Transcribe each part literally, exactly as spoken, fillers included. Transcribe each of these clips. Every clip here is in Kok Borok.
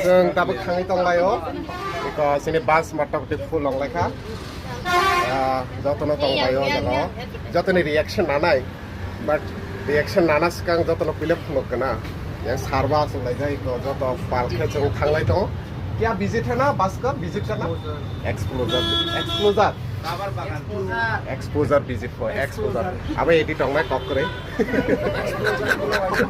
Chwng tabuk thangwi tonglaio. Iko chini bus motamoti full wnglaikha. Ah, jotono tonglaio jaga. Jotoni reaction nanai. But reaction nana swkang jotono pilep phunuk kana. Yang sarba aswk laijak iko joto pal khe chwng thanglai tongo. Kya visit hai na bus ka? Visit ka na? Explorer. Explorer. Rubber bagan. Exposure visit ko, exposure. Abo edit tongnai kok kwrwi.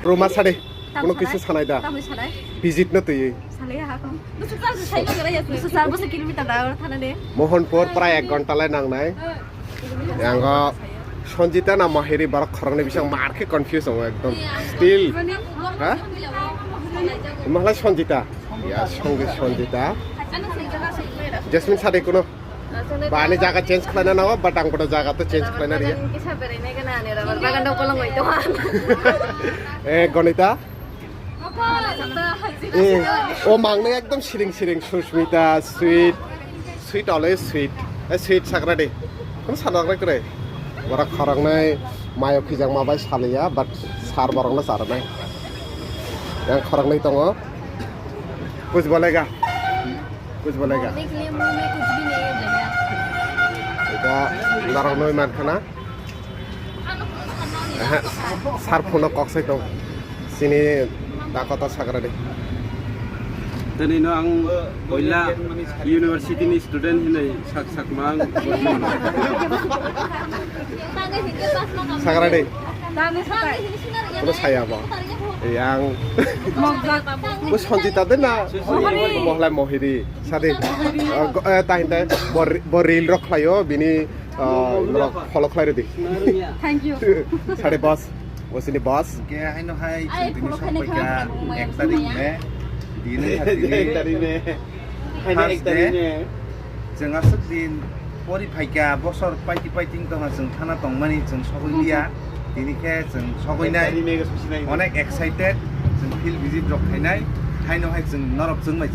Ruma sadi. Kono kisa sanai da? Tamni sanai? Visit no twi. Salai ha ko. Busu char sai no gara ya. Busu char busu kilometer da thana de. Mohanpur prai ek ghonta lai nangnai. Yango Sanjita na Mahiri borok khoroknwi bising mar khe confuse wngo ekdom. Still. Ha? Mahalai Sanjita. Ya, Sangi Sanjita. Jasmine sadi kono. Ba ani jaga change khlaina nango, but ang bono jaga to change khlaina riya. Kisa berai nai gana ani rubber bagan dok bolong oi to. Eh, Gonita? Eh, o mangnai ekdom siring siring, Susmita, sweet, sweet, always sweet. Eh, sweet sagra de. Kono sana nang kre. Borok khoroknai mayo khijang ma bai saliya, but sar borok no chara nai. Yang khoroknai tongo. Kuch bolega? Kuch bolega? देख लिए, मुंह में कुछ भी नहीं है, भैया। Ita narok noi man khana? Aha, sar phono kok sai tong. Sini dakota sagra de. Tini no ang boila university ni student hinai sak sak mang. Sagra de. Kono saya bo. Yang. Bo Sanjita de na? Mohiri. Mohlai Mohiri. Sadi. Eh, tahin tahin. Bo, bo reel rok khlaio, bini, ah, rok follow khlai redi. Thank you. Sadi boss. Bo sini boss. Ke haino hai chwng tini sokpaikha ek tarik May. Dini thak tini. Ek tarik May. Haino ek tarik May. Chwng aswk din pori phaikha, bosor paiti paiti wngtongkha, chwng thana tongmani chwng sogwi liya. Tini khe chwng sogwi nai, onek excited, chwng field visit rok khainai, haino hai chwng norok chwng bai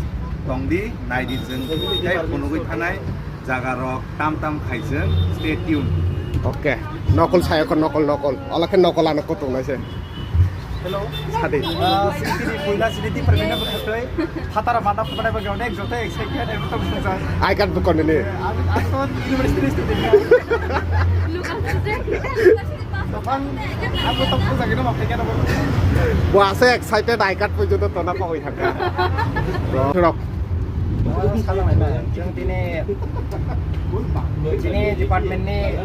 tongdi, naidi chwng tei phunugwi thanai jaga rok tam tam khai chwng, stay tuned. Okay, nokol sayo kho, nokol, nokol, ola khe nokol ano kutung nai se. Hello. Sadi. Ah, sini di puila sini di permainan berkata. Hatara mata pernah bagi onek jote excited, em, tam susah. I can't book on ini. Aku, aku university student ya. Topang, aku tak susah gitu mau pikir apa. Bo ase excited, I can't pun joto tona pa hoi thaka. Bro. Rok. Chwng tini, chini department ni,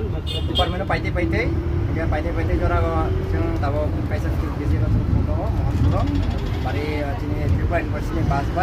department o paite paite, paite paite jora go chwng tabo kaisa visit o chwng thangto Mohanpur o. Bari, chini Tripura University ni bus bai.